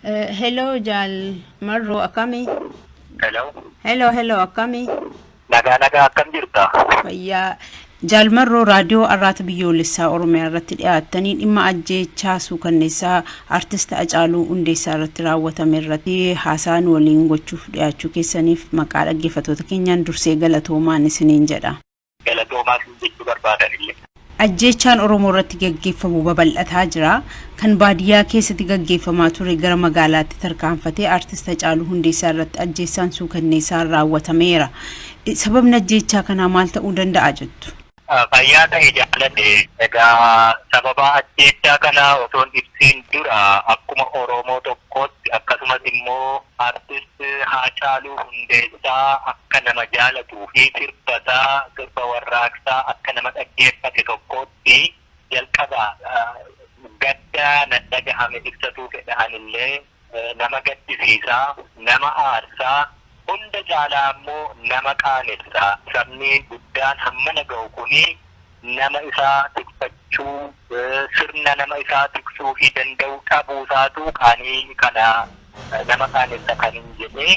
Hello Jaal Marroo, akkami? Hello. Hello, hello, akkami? Nagaa, nagaa, akkam jirta? Fayyaa. Jaal Marroo, raadiyoo Arraata Biyyoolessaa Oromiyaa irratti dhiyaattanii dhimma ajjeechaa suukanneessaa artist Hacaaluu Hundeessaa irratti raawwatame irratti haasaan waliin gochuuf dhiyaachuu keessaniif maqaa dhaggeeffattoota keenyaan dursee galatoomaan isiniin jedha. Galatoomaa sin jechuu barbaadan illee. Ajjeechaan Oromoo irratti gaggeeffamu babal'ataa jira. Kan baadiyyaa keessatti gaggeeffamaa ture gara magaalaatti tarkaanfatee artist Hacaaluu Hundeessaa irratti ajjeessaan suukanneessaan raawwatameera. Sababni ajjeechaa kanaa maal ta'uu danda'a jettu? Fayyaa ta'e, jaalladhe. Egaa sababa ajjeechaa kanaa osoo hin ibsiin dura, akkuma Oromoo tokkootti, akkasumas immoo artist Haacaaluu Hundeessaa akka nama jaalatuu fi sirbasaa, sirba warraaqsaa akka nama dhaggeeffate tokkootti, jalqaba gadda na dhagahame ibsatuu fedha. Illee nama gaddisiisaa, nama aarsaa, hunda caalaa immoo nama qaanessaa. Sabni guddaan hammana ga'u kuni nama isaa tikfachuu, sirna nama isaa tiksuu fi danda'u dhabuusaatu qaanii kana nama qaanessa kan hin jedhee.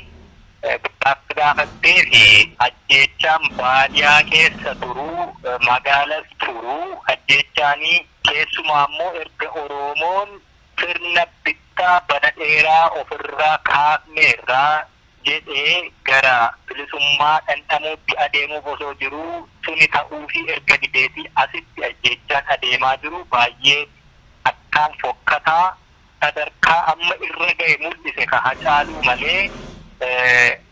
Gaaffii gaafattee fi ajjeechaan baadiyaa keessa turuu, magaalas turuu, ajjeechaanii keessumaa immoo erga Oromoon sirna bittaa bara dheeraa ofirraa kaafneerraa jedhee gara bilisummaa dhandhamuutti adeemuuf osoo jiruu, suni ta'uufii erga dideetii asitti ajjeechaan adeemaa jiru baay'ee akkaan fokkataa sadarkaa amma irra ga'e mul'ise. Ka Hacaaluu malee,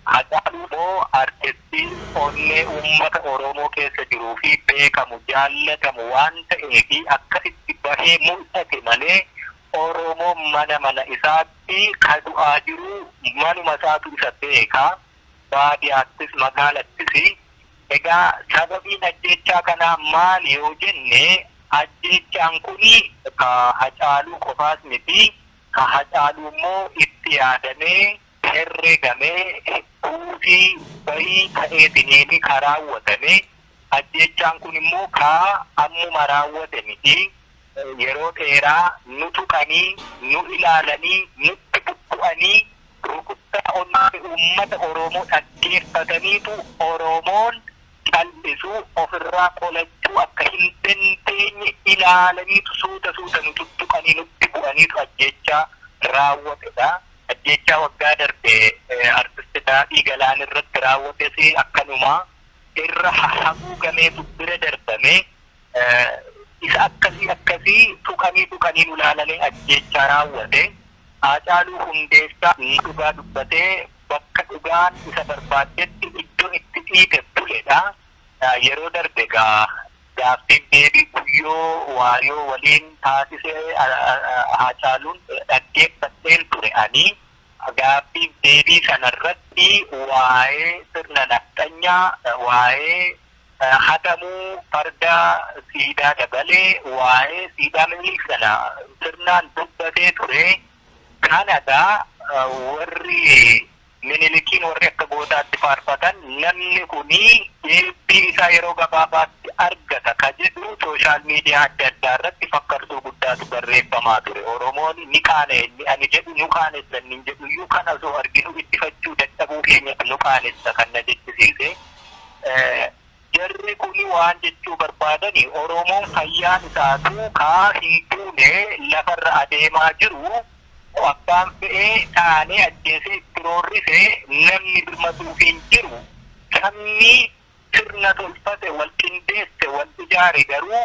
Hacaaluu immoo artistii onnee uummata Oromoo keessa jiruu fi beekamu, jaallatamu waan ta'eefi akkasitti bahee mul'ate malee, Oromoon mana mana isaatti ka du'aa jiru manuma isaatu isa beeka, baadiyaattis magaalattis. Egaa sababiin ajjeechaa kanaa maali yoo jenne, ajjeechaan kuni ka Hacaaluu qofaas miti. Ka Hacaaluu immoo itti yaadamee, herregamee, kuusii bayii ta'eetiniini ka raawwatame. Ajjeechaan kun immoo ka ammuma raawwate miti. Yeroo dheeraa nu tuqanii, nu ilaalanii, nutti bubbu'anii, rukuttaa onnee uummata Oromoo dhaggeeffataniitu Oromoon cal'isuu, ofirraa qolachuu akka hin dandeenye ilaalaniitu suuta suuta nu tuttuqanii, nutti bu'aniitu ajjeechaa raawwatedha. Ajjeechaa waggaa darbe artisti Daadhii Galaan irratti raawwates akkanuma irra haguugameetu bira darbame. Isa akkasii akkasii tuqanii tuqanii nu ilaalanii ajjeechaa raawwate. Haacaaluu Hundeessaa dhugaa dubbatee bakka dhugaan isa barbaaddetti iddoo itti dhiite buledha. Yeroo darbe egaa gaaffiin deebii Guyyoo Waariyoo waliin taasise Haacaaluun dhaggeeffadheen ture ani. Gaaffiif deebii sanarratti waa'ee sirna nafxanyaa, waa'ee hatamuu farda siidaa dabalee, waa'ee siidaa Minilik sana sirnaan dubbatee ture. Kanagaa warri Minilikiin, warri akka gootaatti faarfatan, namni kuni deebii isaa yeroo gabaabaatti argata ka jedhu social media adda addaa irratti fakkarsuu guddaatu barreeffamaa ture. Oromoon ni qaana'e inni ani jedhu, nu qaanessa inni jedhu iyyuu, kan osoo arginu ittifachuu dadhabuu keenyatu nu qaanessa kan na jechisiise. Jarri kuni waan jechuu barbaadani, Oromoon fayyaan isaatu kaa hin duune lafarra adeemaa jiru, abbaan fe'ee dhaanee ajjeesee itti roorrise namni birmatuuf hin jiru. Sabni sirna tolfate, wal qindeesse, wal ijaare garuu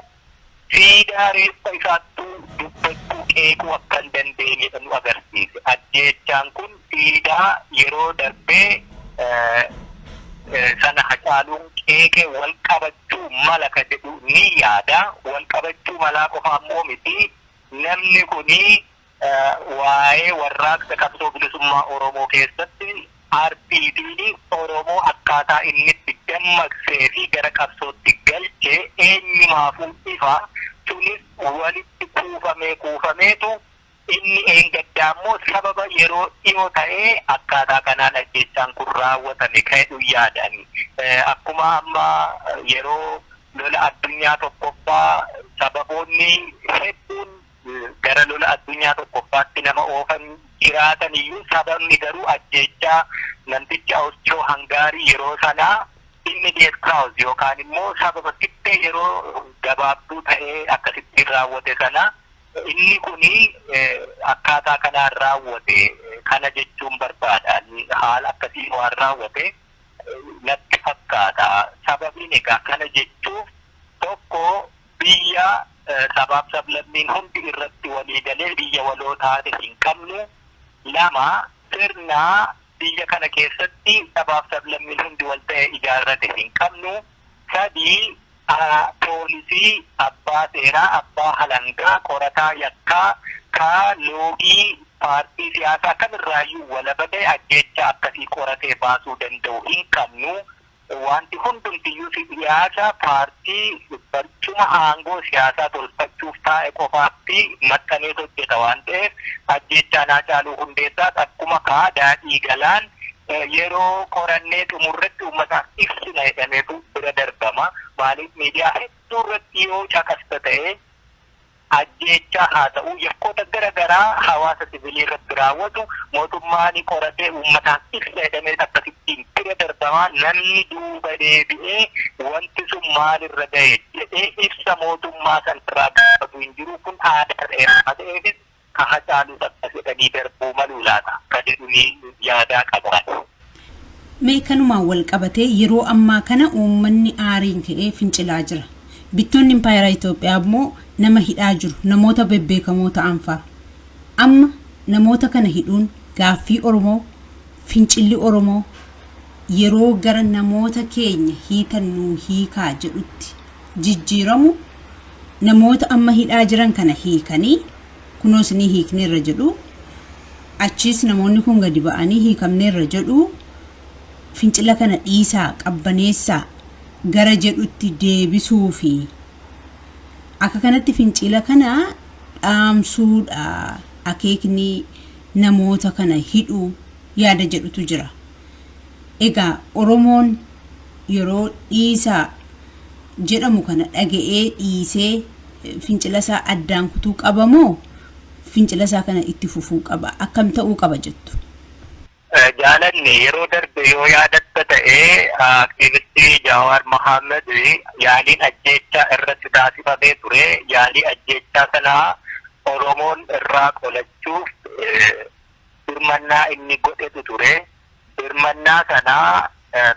siidaa reeffa isaattuu dubbachuu, qeequu akka hin dandeenyedha nu agarsiise. Ajjeechaan kun siidaa yeroo darbee sana Hacaaluun qeeqee wal qabachuu mala ka jedhu ni yaada. Wal qabachuu malaa qofa ammoo miti. Namni kuni waa'ee warraaqsa qabsoo bilisummaa Oromoo keessatti aartiitiin Oromoo akkaataa inni itti dammaqsee fi gara qabsootti galche eenyumaafuu ifa. Sunis walitti kuufamee kuufameetu inni eengaddaa immoo sababa yeroo dhiyoo ta'ee akkaataa kanaan ajjeechaan kun raawwatame ka jedhu yaadani. Akkuma amma yeroo lola addunyaa tokkoffaa sababoonni hedduun gara lola addunyaa tokkoffaatti nama oofan Jiraatan iyyuu sababni garuu ajjeechaa namticha Awustoo Hangaarii yeroo sanaa immediate cause yookaan immoo sababa xiqqee yeroo gabaabduu ta'ee akkasittiin raawwate sana, inni kuni akkaataa kanaan raawwate kana jechuun barbaada. Haala akkasii waan raawwate natti fakkaata. Sababiin egaa kana jechuuf, tokko, biyya sabaaf sablammiin hundi irratti walii galee biyya waloo taate hin qabnu. Lama, sirna biyya kana keessatti sabaaf sablammiin hundi wal ta'ee ijaarrate hin qabnu. Sadi, poolisii, abbaa seeraa, abbaa halangaa, qorataa yakkaa ka loogii paartii siyaasaa kamirraayyuu walaba ta'e ajjeechaa akkasii qoratee baasuu danda'u hin qabnu. Wanti hundumtiyyuu siyaasa paartii barcuma aangoo siyaasaa tolfachuuf taa'e qofaatti maxxanee hojjeta waan ta'eef, ajjeechaan Haacaaluu Hundeessaas akkuma kaa Daadhii Galaan yeroo qorannee xumurretti uummataaf ibsina jedhameetu bira darbama. Maaliif, miidiyaa hedduu irratti yoo caqasta ta'e, ajjeechaa haa ta'u yakkoota gara garaa hawaasa siviilii irratti raawwatu mootummaan qoratee uummataaf ibsa jedhamee akkasittiin bira darbamaa. Namni duuba deebi'ee wanti sun maalirra ga'e jedhee ibsa mootummaa sanarraa gaafatu hin jiru. Kun aadaa ta'eera ta'eefis ka Hacaalus akkas jedhanii darbuu maluu laata ka jedhuni yaadaa qaban. Mee kanumaan wal qabatee, yeroo ammaa kana uummanni aariin ka'ee fincilaa jira. Bittoonni Impaayera Itoophiyaa immoo nama hidhaa jiru, namoota bebbeekamoo ta'an fa'a. Amma namoota kana hidhuun gaaffii Oromoo, fincilli Oromoo yeroo gara namoota keenya hiitan nuu hiikaa jedhutti jijjiiramu, namoota amma hidhaa jiran kana hiikanii kunoos ni hiikneerra jedhu, achiis namoonni kun gadi ba'anii hiikamneerra jedhu, fincila kana dhiisaa qabbaneessaa gara jedhutti deebisuu fi akka kanatti fincila kana dhaamsuudha akeekni namoota kana hidhuu yaada jedhutu jira. Egaa Oromoon yeroo dhiisaa jedhamu kana dhaga'ee dhiisee fincila isaa addaan kutuu qaba moo fincila isaa kana itti fufuu qaba? Akkam ta'uu qaba jettu? Jaalanni, yeroo darbe yoo yaadatta ta'e, aktiivistii Jawaar Mohaammed yaaliin ajjeechaa irratti taasifamee ture. Yaalii ajjeechaa sanaa Oromoon irraa qolachuuf birmannaa inni godhetu ture. Birmannaa sanaa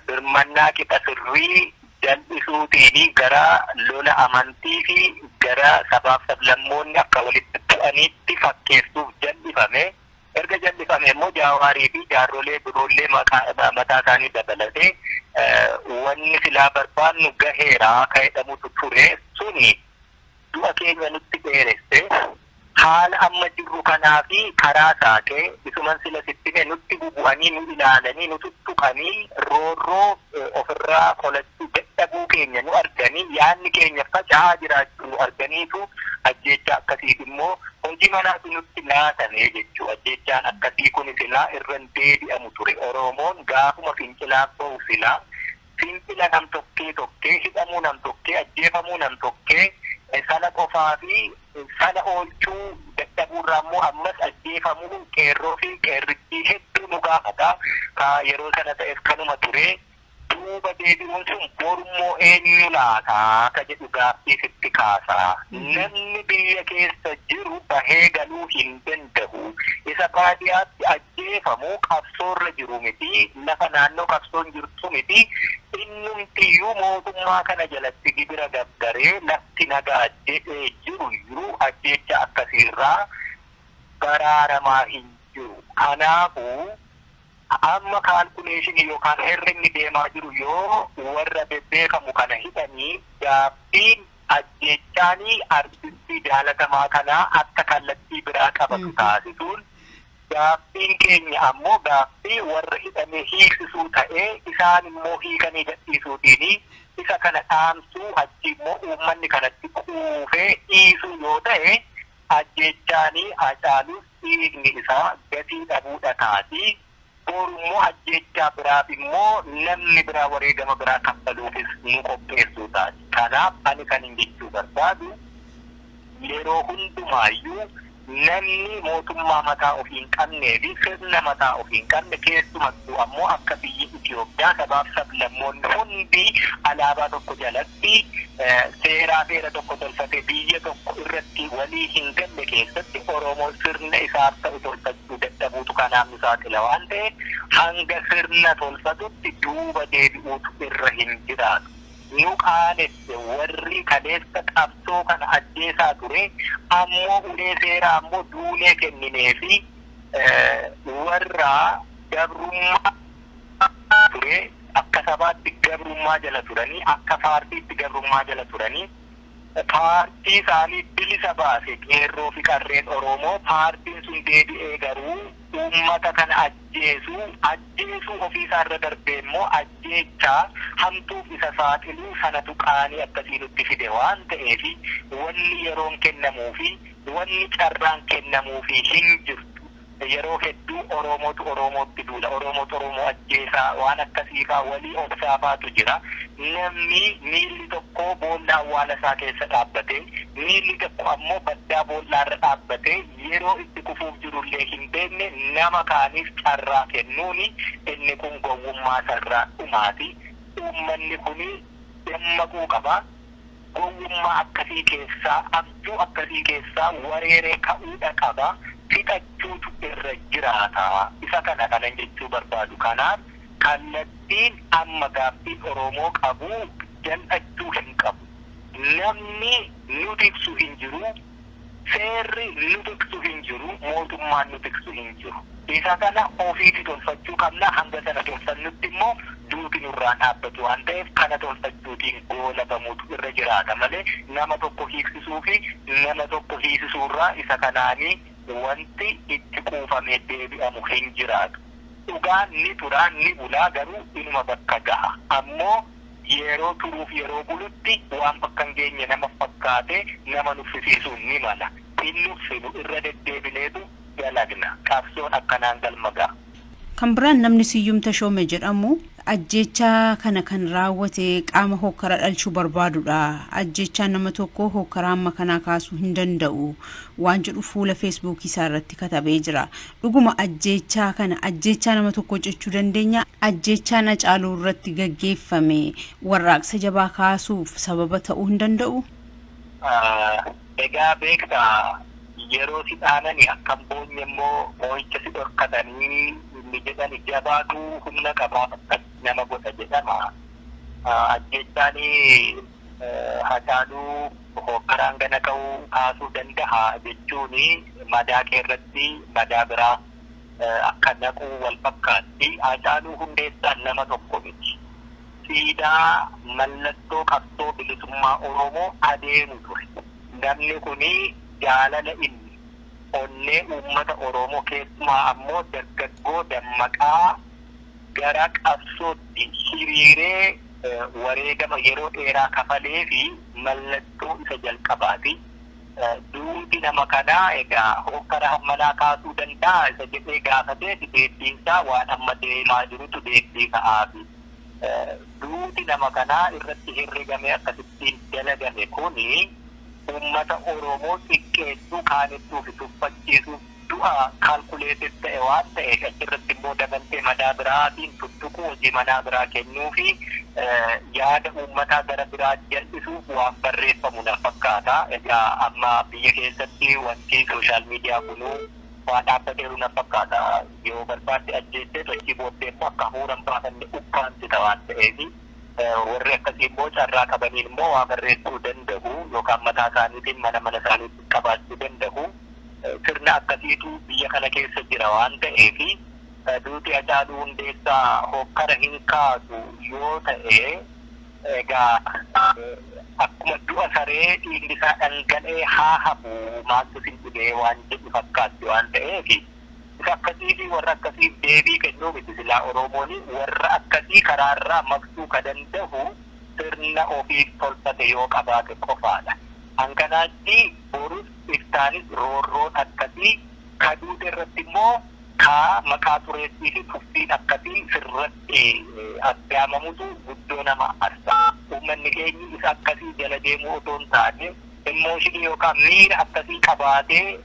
birmannaa qixa sirrii jal'isuutiin gara lola amantii fi gara sabaaf sablammoonni akka walitti bu'aniitti fakkeessuuf jal'ifame. Erga jal'ifame immoo Jawaarii fi jaarrolee biroollee mataa isaanii dabalatee wanni silaa barbaannu gaheera ka jedhamutu ture. Suni du'a keenya nutti dheeresse. Haala amma jirru kanaa fi karaa saaqee isuman sila sitti hime, nutti bubu'anii, nu ilaalanii, nu tuttuqanii, roorroo ofirraa qolachuu dadhabuu keenya nu arganii, yaadni keenya faca'aa jiraachuu nu arganiitu ajjeechaa akkasiif immoo hojii manaatu nutti laatame jechuu. Ajjeechaan akkasii kun silaa irra hin deebi'amu ture. Oromoon gaafuma fincilaaf ba'u silaa fincila nam tokkee tokkee, hidhamuu nam tokkee, ajjeefamuu nam tokkee sana qofaa fi sana oolchuu dadhabuurraa immoo ammas ajjeefamuu qeerroo fi qeerrittii hedduu nu gaafata. Ka yeroo sana ta'es kanuma ture. Duuba deebi'uun sun borummoo eenyu laata ka jedhu gaaffii sitti kaasa. Namni biyya keessa jiru bahee galuu hin danda'u. Isa baadiyaatti ajjeefamu qabsoorra jiru miti, lafa naannoo qabsoon jirtu miti. Innumtiyyuu mootummaa kana jalatti gibira gabbaree lafti nagaa jedhee jiru iyyuu ajjeecha akkasiirraa baraaramaa hin jiru. Kanaafuu amma calculation yookaan herregni deemaa jiru, yoo warra bebbeekamu kana hidhanii gaaffiin ajjeechaanii artistii jaalatamaa kanaa akka kallattii biraa qabatu taasisuun, gaaffiin keenya ammoo gaaffii warra hidhamee hiiksisuu ta'ee, isaan immoo hiikanii gadhiisuutiin isa kana dhaamsuu, achi immoo uummanni kanatti quufee dhiisuu yoo ta'e, ajjeechaanii Hacaalus dhiigni isaa gatii dhabuudha taati. Borummoo ajjeechaa biraaf immoo namni biraa wareegama biraa kaffaluufis nu qopheessuu taati. Kanaaf ani kan hin jechuu barbaadu, yeroo hundumaayyuu Namni mootummaa mataa ofii hin qabnee fi sirna mataa ofii hin qabne, keessumattuu ammoo akka biyyi Itoophiyaa sabaaf sablammoonni hundi alaabaa tokko jalatti seeraa seera tokko tolfatee biyya tokko irratti walii hin galle keessatti, Oromoon sirna isaaf ta'u tolfachuu dadhabuutu kanaaf nu saaxila waan ta'eef, hanga sirna tolfatutti duuba deebi'uutu irra hin jiraatu. Nu qaanesse, warri kaleessa qabsoo kana ajjeesaa ture ammoo ulee seeraa ammoo duunee kenninee fi warra gabrummaa ture, akka sabaatti gabrummaa jala turanii, akka paartiitti gabrummaa jala turanii, paartii isaanii bilisa baase qeerroo fi qarreen Oromoo, paartiin sun deebi'ee garuu uummata kana ajjeesu, ajjeesuu ofiisaa irra darbee immoo ajjeechaa hamtuuf isa saaxiluu sanatu qaanii akkasii nutti fide waan ta'eef, wanni yeroon kennamuu fi wanni carraan kennamuufi hin jirtu. Yeroo hedduu Oromootu Oromootti duula, Oromootu Oromoo ajjeesaa, waan akkasiifaa walii obsaafaatu jira. Namni miilli tokko boolla awwaala isaa keessa dhaabbatee, miilli tokko ammoo baddaa boollaarra dhaabbatee, yeroo itti kufuuf jirullee hin beekne, nama kaaniif carraa kennuuni inni kun gowwummaa isarraa dhumaati. Uummanni kuni dammaquu qaba. Gowwummaa akkasii keessaa, abjuu akkasii keessaa wareeree ka'uudha qaba. Fixachuutu irra jiraata. Isa kana kanan jechuu barbaadu. Kanaaf kallattiin amma gaaffiin Oromoo qabu jal'achuu hin qabu. Namni nu tiksu hin jiru. Seerri nu tiksu hin jiru. Mootummaan nu tiksu hin jiru. Isa kana ofiiti tolfachuu qabna. Hanga sana tolfannutti immoo duuti nurraan dhaabbatu waan ta'eef, kana tolfachuutiin goolabamuutu irra jiraata malee, nama tokko hiiksisuu fi nama tokko hiisisuurraa isa kanaanii wanti itti quufamee deebi'amu hin jiraatu. Dhugaan ni tura, ni bulaa, garuu inuma bakka gaha. Ammoo yeroo turuuf yeroo bulutti waan bakka hin geenye nama fakkaate nama nuffisiisuun ni mala. Hin nuffinu, irra deddeebineetu dalagna. Qabsoon akkanaan galma gaha. Kan biraan namni Siyyum Tashoome jedhamu ajjeechaa kana kan raawwate qaama hokkara dhalchuu barbaadudha. Ajjeechaan nama tokko hokkara amma kanaa kaasuu hin danda'u waan jedhu fuula Feesbuukii isaa irratti katabee jira. Dhuguma ajjeechaa kana ajjeechaa nama tokko jechuu dandeenya? Ajjeechaan Hacaaluu irratti gaggeeffame warraaqsa jabaa kaasuuf sababa ta'uu hin danda'u? Egaa beektaa, yeroo si dhaanani akkam boonye immoo moo'icha si dhorkatanii inni jedhani, jabaatu humna qabaa akkas nama godha jedhama. Ajjeechaan Hacaaluu hookkaraan gana ka'uu kaasuu danda'a jechuun madaa kee irratti madaa biraa akka naquu wal fakkaatti. Hacaaluu Hundeessaan nama tokko miti. Siidaa mallattoo qabsoo bilisummaa Oromoo adeemu ture. Namni kuni jaalala inni onnee uummata Oromoo, keessumaa ammoo dargaggoo dammaqaa gara qabsootti hiriiree wareegama yeroo dheeraa kafalee fi mallattoo isa jalqabaati. Duuti nama kanaa egaa hokkara hammanaa kaasuu danda'a isa jedhee gaafateef, deebbiinsaa waan amma deemaa jirutu deebbii ka'aafi. Duuti nama kanaa irratti herregamee akkasittiin dalagame kuni uummata Oromoo xiqqeessuu, kaanessuu fi tuffachiisuuf du'a calculated ta'e waan ta'eef, achirratti immoo dabaltee madaa biraatiin tuttuquu, hojii manaa biraa kennuu fi yaada uummataa gara biraa jal'isuuf waan barreeffamu na fakkaata. Egaa amma biyya keessatti wanti social media kunuu waan dhaabbateeru na fakkaata. Yoo barbaadde ajjeessee achii booddee immoo akka hafuura hin baafanne ukkaamsita waan ta'eef, warri akkasii immoo carraa qabaniin immoo waa barreessuu danda'u yookaan mataa isaaniitiin mana mana isaaniitti qabaachuu danda'u. Sirna akkasiitu biyya kana keessa jira waan ta'eef, duuti Hacaaluu Hundeessaa hokkara hin kaasu yoo ta'e, egaa akkuma du'a saree dhiigni isaa dhangala'ee haa hafu, maaltu sin dhibee waan jedhu fakkaatti waan ta'eef, isa akkasii fi warra akkasiif deebii kennuu miti. Silaa Oromoon warra akkasii karaarraa maqsuu ka danda'u sirna ofiif tolfate yoo qabaate qofaadha. Hankanaatti borus iftaanis roorroon akkasii kaduute irratti immoo kaa maqaa xureessii fi tuffiin akkasii sirratti aggaamamutu guddoo nama aarsa. Uummanni keenyi isa akkasii jala deemuu otoo hin taane, emotion yookaan miira akkasii qabaatee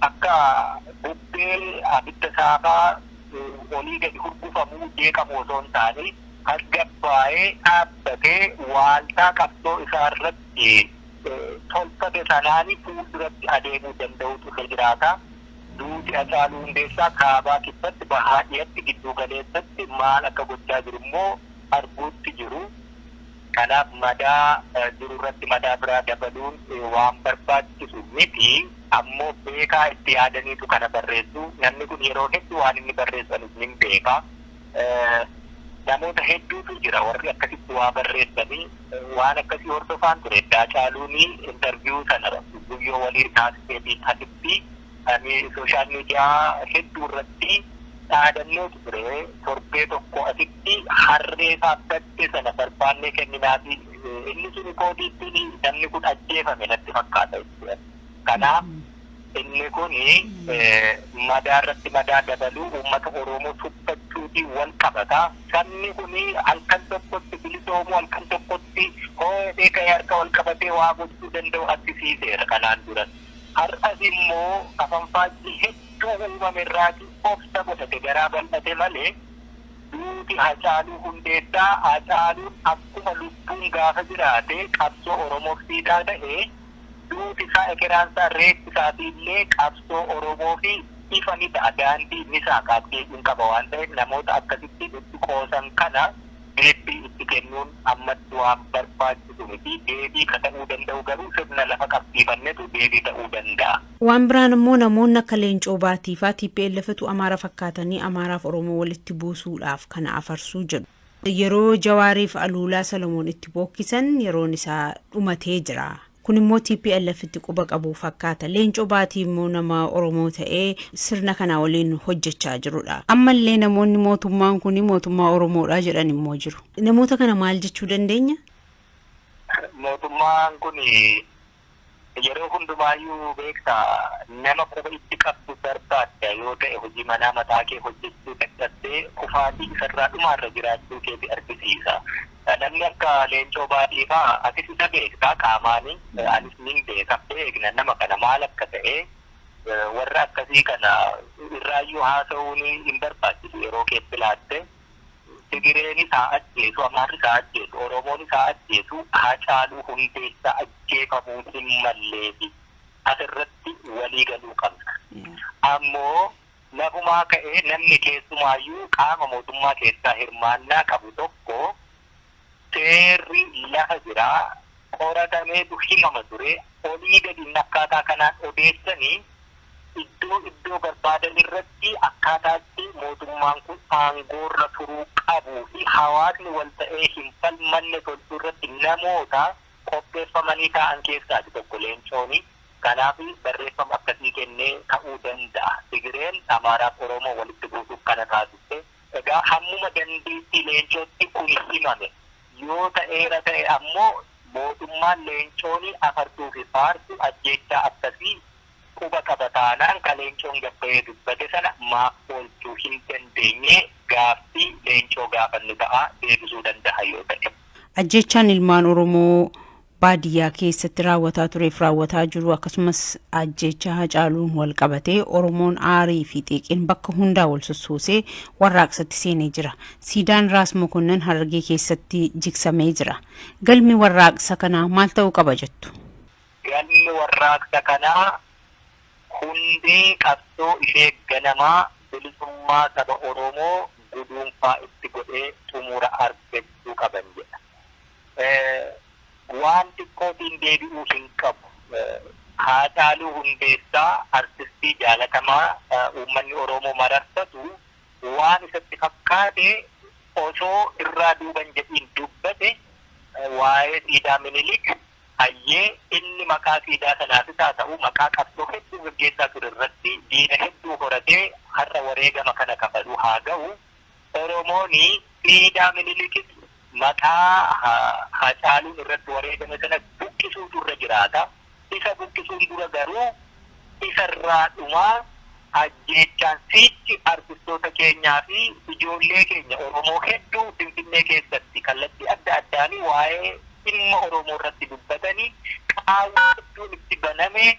Akka bubbee abidda saafaa olii gadi hurgufamuu jeeqamu osoo hin taane, tasgabbaa'ee dhaabbatee waaltaa qabsoo isaa irratti tolfate sanaani fuulduratti adeemuu danda'utu irra jiraata. Duuti Hacaaluu Hundeessaa kaabaa kibbatti, bahaa dhiyatti, gidduu galeessatti maal akka gochaa jiru immoo arguutti jiru. Kanaaf madaa jiru irratti madaa biraa dabaluun waan barbaachisu miti. Ammoo beekaa itti yaadaniitu kana barreessu. Namni kun yeroo hedduu waan inni barreessu anis nin beeka. Namoota hedduutu jira warri akkasitti waa barreessanii waan akkasii hordofaan ture. Haacaaluun interview sana Guyyoo waliin taasiseetiin asitti social media hedduu irratti dhaadannootu ture. Torbee tokko asitti harree saabbatte sana barbaannee kenninaafi, inni suni koodiittiin namni kun ajjeefame natti fakkaata jechuudha. Kanaaf inni kun madaa irratti madaa dabaluu, uummata Oromoo tuffachuutiin wal qabata. Sabni kun halkan tokkotti bilisoomuu, halkan tokkotti ho'ee ka'ee harka wal qabatee waa gochuu danda'u argisiiseera kanaan duras. Har'as immoo afanfaajjii hedduu uumame irraati obsa godhate, garaa bal'ate malee, duuti Hacaaluu Hundeessaa, Hacaaluun akkuma lubbuun gaafa jiraate qabsoo Oromoof siidaa ta'e, duuti isaa, ekeraan isaa, reeffi isaatii illee qabsoo Oromoo fi ifa ni ta'a, daandii ni saaqaa jechuun qaba waan ta'eef, namoota akkasitti itti qoosan kana deebii itti kennuun ammatti waan barbaachisu miti. Deebii ka ta'uu danda'u garuu sirna lafa qabsiifannetu deebii ta'uu danda'a. Waan biraan immoo namoonni akka Leencoo Baatii faa TPLFtu Amaara fakkaatanii Amaaraaf Oromoo walitti buusuudhaaf kana afarsuu jedhu. Yeroo Jawaariif Aluulaa Salomoon itti bookkisan yeroon isaa dhumatee jira. Kun immoo TPLF itti quba qabu fakkaata. Leencoo Baatii immoo nama Oromoo ta'ee sirna kana waliin hojjechaa jirudha. Ammallee namoonni mootummaan kun mootummaa Oromoodha jedhan immoo jiru. Namoota kana maal jechuu dandeenya? Mootummaan kun yeroo hundumaayyuu, beektaa, nama quba itti qabdu barbaadda yoo ta'e, hojii manaa mataa kee hojjechuu dadhabdee kufaatii isarraa dhumaarra jiraachuu keeti argisiisa. Namni akka Leencoo Baatii fa'aa, atis isa beektaa qaamaanii, anis nin beeka, beekna nama kana maal akka ta'e. Warra akkasii kana irraayyuu haasa'uun hin barbaachisu yeroo keetti laatte. Tigireenis haa ajjeesu, Amaarris haa ajjeesu, Oromoonis haa ajjeesu, Hacaaluu Hundeessaa ajjeefamuu hin malleefi asirratti walii galuu qabna. Ammoo lafumaa ka'ee namni keessumaayyuu qaama mootummaa keessaa hirmaannaa qabu tokko, seerri lafa jira, qoratameetu himama ture. Olii gadi akkaataa kanaan odeessanii iddoo iddoo barbaadan irratti akkaataatti mootummaan kun aangoorra turuu qabuu fi hawaasni wal ta'ee hin falmanne tolchuu irratti namoota qopheeffamanii taa'an keessaati tokko Leencooni. Kanaaf barreeffama akkasii kennee ta'uu danda'a. Tigireen Amaaraaf Oromoo walitti buusuuf kana taasiste. Egaa hammuma dandeettii Leencootti kun himame yoo ta'eera ta'e ammoo, mootummaan Leencoonii afarsuu fi faarsu ajjeechaa akkasii quba qaba taanaan, ka Leencoon gabbayee dubbate sana maaf oolchuu hin dandeenye, gaaffii Leencoo gaafannu ta'a, deebisuu danda'a yoo ta'e. Ajjeechaan ilmaan Oromoo baadiyyaa keessatti raawwataa tureef raawwataa jiru, akkasumas ajjeechaa Hacaaluun wal qabatee, Oromoon aarii fi xiiqiin bakka hundaa wal sossoosee warraaqsatti seenee jira. Siidaan Raas Mokonnon Harargee keessatti jigsamee jira. Galmi warraaqsa kanaa maal ta'uu qaba jettu? Galmi warraaqsa kanaa hundee qabsoo ishee ganamaa, bilisummaa saba Oromoo guduunfaa itti godhee xumura argachuu qaban jedha. Waan xiqqootiin deebi'uu hin qabu. Haacaaluu Hundeessaa, artistii jaalatamaa uummanni Oromoo mararfatu, waan isatti fakkaate osoo irraa duuban jedhiin dubbate waa'ee siidaa Minilik. Hayyee, inni maqaa siidaa sanaafis haa ta'u maqaa qabsoo hedduu gaggeessaa ture irratti diina hedduu horatee har'a wareegama kana kafaluu haa ga'u. Oromoon siidaa Minilikis maqaa Hacaaluun irratti wareegame sana buqqisuutu irra jiraata. Isa buqqisuun dura garuu isarraa dhumaa ajjeechaan siichi artistoota keenyaa fi ijoollee keenya Oromoo hedduu Finfinnee keessatti kallattii adda addaanii waa'ee dhimma Oromoo irratti dubbatanii qaawwa hedduun itti baname.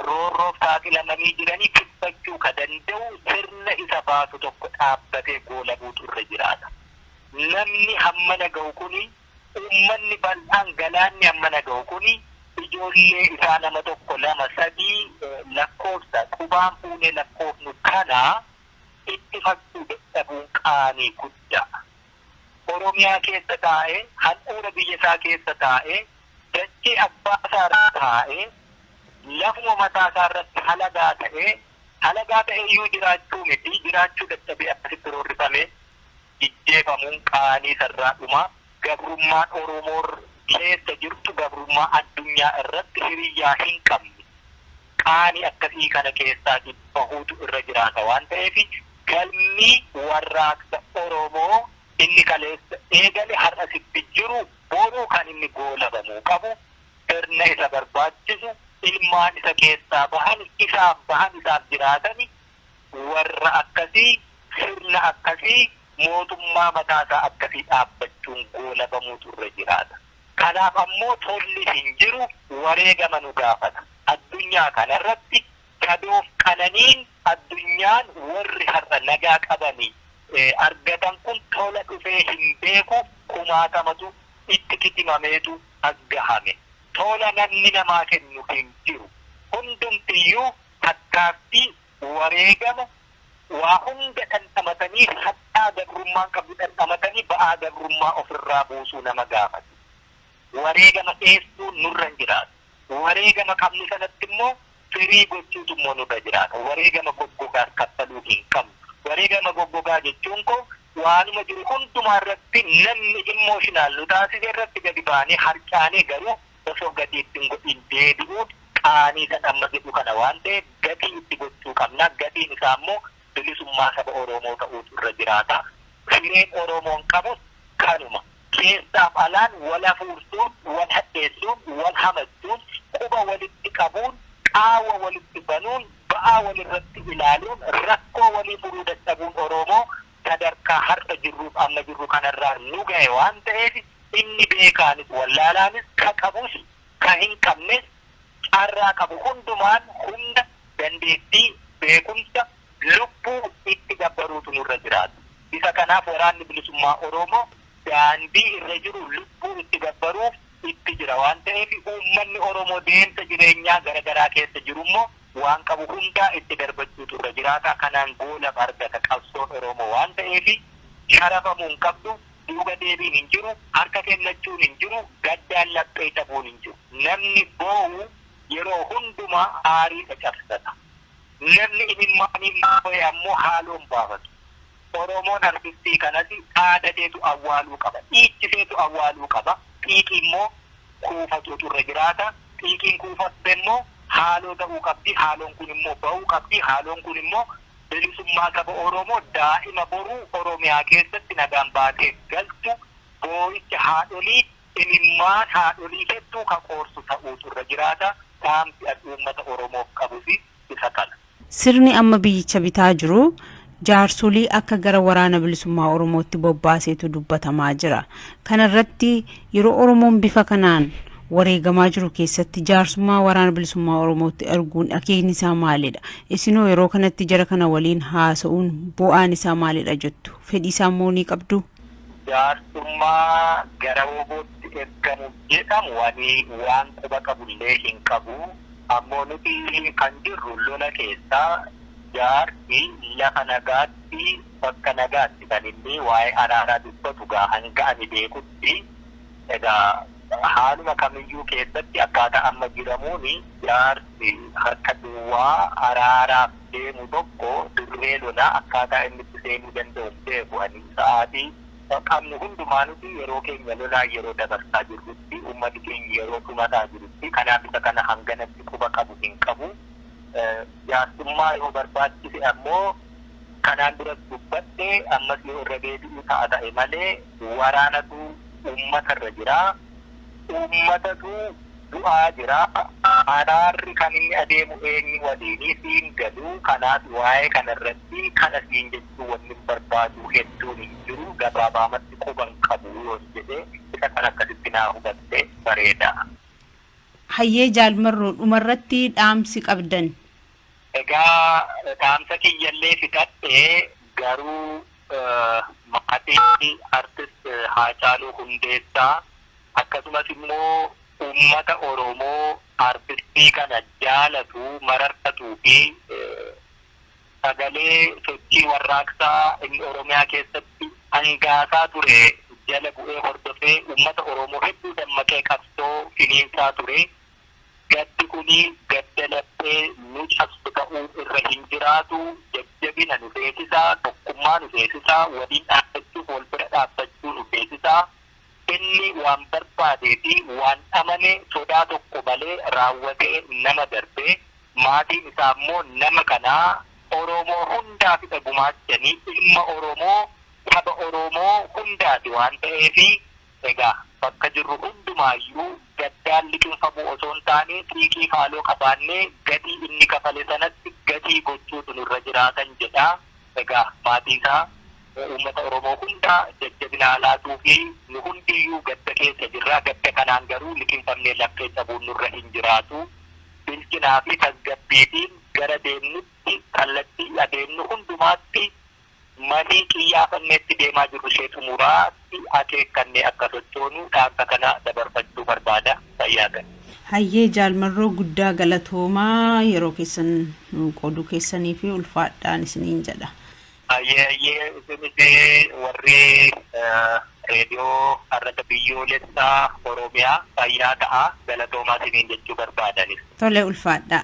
Roorroof saaxilamanii jiranii tiffachuu ka danda'u sirna isa baasu tokko dhaabbatee goolabuutu irra jiraata. Namni hammana ga'u kuni, uummanni bal'aan galaanni hammana ga'u kuni, ijoollee isaa nama tokko, lama, sadii lakkoofsa qubaan fuunee lakkoofnu kana ittifachuu dadhabuun qaanii guddaa. Oromiyaa keessa taa'ee, handhuura biyya isaa keessa taa'ee, dachee abbaa isaa irra taa'ee, lafuma mataa isaa irratti halagaa ta'ee, halagaa ta'ee iyyuu jiraachuu miti, jiraachuu dadhabee akkasitti roorrifamee ijjeefamuun qaanii sarraa dhumaa. Gabrummaan Oromoo keessa jirtu gabrummaa addunyaa irratti hiriyyaa hin qabne. Qaanii akkasii kana keessaa bahuutu irra jiraata waan ta'eef, galmi warraaqsa Oromoo inni kaleessa eegale har'asitti jiru boruu kan inni goolabamuu qabu sirna isa barbaachisu, ilmaan isa keessaa bahan, isaaf bahan, isaaf jiraatani, warra akkasii, sirna akkasii, mootummaa mataasaa akkasii dhaabbachuun goolabamuutu irra jiraata. Kanaaf ammoo tolli hin jiru, wareegama nu gaafata. Addunyaa kanarratti kadoof qananiin addunyaan warri har'a nagaa qabanii argatan kun tola dhufee hin beeku, kumaatamatu itti kitimameetu as gahame. Tola namni namaa kennu hin jiru. Hundumtiyyuu tattaaffii, wareegama, waa hunda dhandhamatanii, hadhaa gabrummaan qabdu dhandhamatanii ba'aa gabrummaa ofirraa buusuu nama gaafatu. Wareegama dheessuun nurra hin jiraatu. Wareegama qabnu sanatti immoo firii gochuutu immoo nurra jiraata. Wareegama goggogaas kaffaluu hin qabnu. Wareegama goggogaa jechuun koo waanuma jiru hundumaa irratti namni emotional nu taasise irratti gadi baanee harcaanee garuu osoo gatii ittiin godhin deebi'uun qaanii kan amma jedhu kana waan ta'eef, gatii itti gochuu qabna. Gatiin isaa immoo bilisummaa saba Oromoo ta'uutu irra jiraata. Hireen Oromoon qabus kanuma. Keessaaf alaan wal hafuursuun, wal hadheessuun, wal hamachuun, quba walitti qabuun, qaawwa walitti banuun, ba'aa walirratti ilaaluun, rakkoo walii furuu dadhabuun Oromoo sadarkaa har'a jirruuf amma jirru kanarraa nu ga'e waan ta'eef, inni beekaanis wallaalaanis, ka qabus ka hin qabnes, carraa qabu hundumaan humna, dandeettii, beekumsa, lubbuu itti gabbaruutu nurra jiraata. Isa kanaaf Waraanni Bilisummaa Oromoo daandii irra jiru lubbuu itti gabbaruuf itti jira waan ta'eef, uummanni Oromoo deemsa jireenyaa gara garaa keessa jiru immoo waan qabu hundaa itti darbachuutu irra jiraata. Kanaan goolaba argata qabsoon Oromoo waan ta'eef, sharafamuu hin qabdu, duuba deebiin hin jiru, harka kennachuun hin jiru, gaddaan laphee cabuun hin jiru. Namni boo'u yeroo hundumaa aarii cabsata. Namni imimmaaniin boo'e ammoo haaloon baafatu. Oromoon artistii kanas dhaadateetu awwaaluu qaba. Dhiichiseetu awwaaluu qaba. Xiiqii immoo kuufatuutu irra jiraata. Xiiqiin kuufatte immoo haaloo ta'uu qabdi. Haaloon kun immoo ba'uu qabdi. Haaloon kun immoo bilisummaa saba Oromoo, daa'ima boruu Oromiyaa keessatti nagaan baatee galtu, boo'icha haadholii, imimmaan haadholii hedduu ka qoorsu ta'uutu irra jiraata. Dhaamsi ati uummata Oromoof qabus isa kana. Sirni amma biyyicha bitaa jiru jaarsolii akka gara Waraana Bilisummaa Oromootti bobbaaseetu dubbatamaa jira. Kana irratti yeroo Oromoon bifa kanaan wareegamaa jiru keessatti jaarsummaa Waraana Bilisummaa Oromootti erguun akeekni isaa maalidha? Isinoo yeroo kanatti jara kana waliin haasa'uun bu'aan isaa maalidha jettu? Fedhii isaa immoo ni qabdu? Jaarsummaa gara WBOtti ergamu jedhamu ani waan quba qabullee hin qabu. Ammoo nuti kan jirru lola keessaa, jaarsi lafa nagaatti, bakka nagaatti kan inni waa'ee araaraa dubbatu gaa hanga ani beekutti. Egaa haaluma kamiyyuu keessatti akkaataa amma jiramuun jaarsi harka duwwaa araaraaf deemu tokko dirree lolaa akkaataa inni itti seenuu danda'u hin beeku. Ani sa'aatii qabnu hundumaa nuti yeroo keenya lolaa yeroo dabarsaa jirrutti, uummati keenya yeroo dhumataa jirutti, kanaaf isa kana hanganatti quba qabu hin qabu. Jaarsummaa yoo barbaachise ammoo kanaan duras dubbadhe, ammas yoo irra deebi'u ta'a ta'e malee, waraanatu uummata irra jira. Uummatatu du'aa jira. Araarri kan inni adeemu eenyu waliinii siin galu. Kanaaf waa'ee kanarratti kana siin jechuu wanni hin barbaadu hedduun hin jiru. Gabaabaamatti quban qabu yoon jedhe isa kan akkasitti naa hubatte bareeda. Hayyee Jaal Marroo, dhumarratti dhaamsi qabdan. Egaa dhaamsa kiyyallee fixadhe, garuu maatii artist Haacaaluu Hundeessaa akkasumas immoo uummata Oromoo artistii kana jaalatu, mararfatuu fi sagalee sochii warraaqsaa inni Oromiyaa keessatti hangaasaa ture jala bu'ee hordofee uummata Oromoo hedduu dammaqee qabsoo finiinsaa ture. Gaddi kuni gadda laphee nu cabsu ta'uu irra hin jiraatu. Jajjabina nu feesisaa, tokkummaa nu feesisaa, waliin dhaabbachuuf wal bira dhaabbachuu nu feesisaa. Inni waan barbaadee fi waan amane sodaa tokko malee raawwatee nama darbe. Maatiin isaa immoo nama kanaa Oromoo hundaafidha gumaachanii, ilma Oromoo, saba Oromoo hundaati waan ta'eefi, egaa bakka jirru hundumaayyuu gaddaan liqimfamuu osoo hin taane, xiiqii haaloo qabaannee gatii inni kafale sanatti gatii gochuutu nurra jiraatan jedha. Egaa maatii isaa, uummata Oromoo hundaa jajjabina haa laatuu fi nu hundiyyuu gadda keessa jirra. Gadda kanaan garuu liqimfamnee laphee cabuun nurra hin jiraatu. Bilchinaa fi tasgabbiitiin gara deemnutti, kallattii adeemnu hundumaatti, malii qiyyaafanneetti deemaa jirru ishee xumuraatti akeekkannee akka sochoonu dhaamsa kana dabarfachuu barbaada. Fayyaa ta'e. Hayyee Jaal Marroo, guddaa galatoomaa, yeroo keessan nu qooduu keessanii fi ulfaadhaan isiniin jedha. Hayyee, hayyee, isinis warri reediyoo Arrata Biyyoolessaa Oromiyaa fayyaa ta'a, galatoomaa isiniin jechuu barbaadanis. Tole, ulfaadhaa.